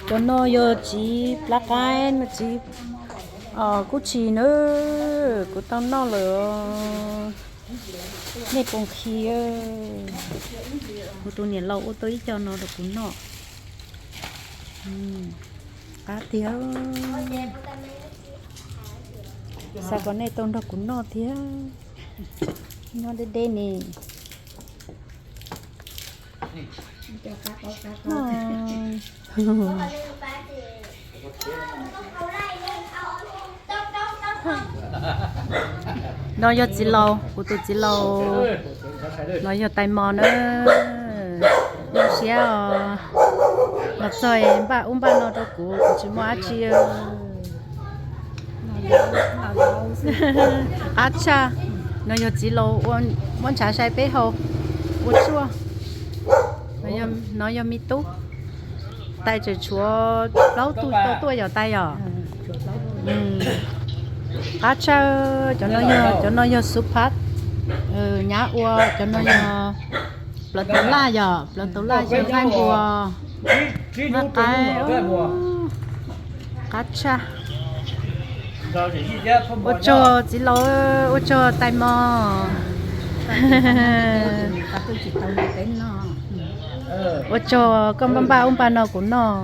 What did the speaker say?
Cov no yog txiv plab qaib no, txiv kub tshis na, kuv tau noj lawm. Nej puas nqhis? Kuv tus niam laus ua tau ib co no rau kuv noj. Qab tiag. Xav kom nej tau nrog kuv noj thiab. Noj deb deb ne. No yog txiv laus, kuv tus txiv laus los yog tais mos na. Zoo siab os, los txog npaj ub npaj no rau kuv, kuv tsis muaj dab tsi. Qab tshaj. No yog txiv laus muab ntshav sai peb hau ua tshuaj. No yog me tub, tais tseem tshuav plaub tug tau tuaj yom tais yom. Qab tshaj. Cov no yog, cov no yog xuv phab, nyab ua. Cov no yog plaws tus laj yom, plaws tus laj xyaw nqaij npua, nqaij qaib. Qab tshaj. Ua tsaug txiv laus, ua tsaug tais mos. Ua tsaug koj npaj npaj ub npaj no kuv noj.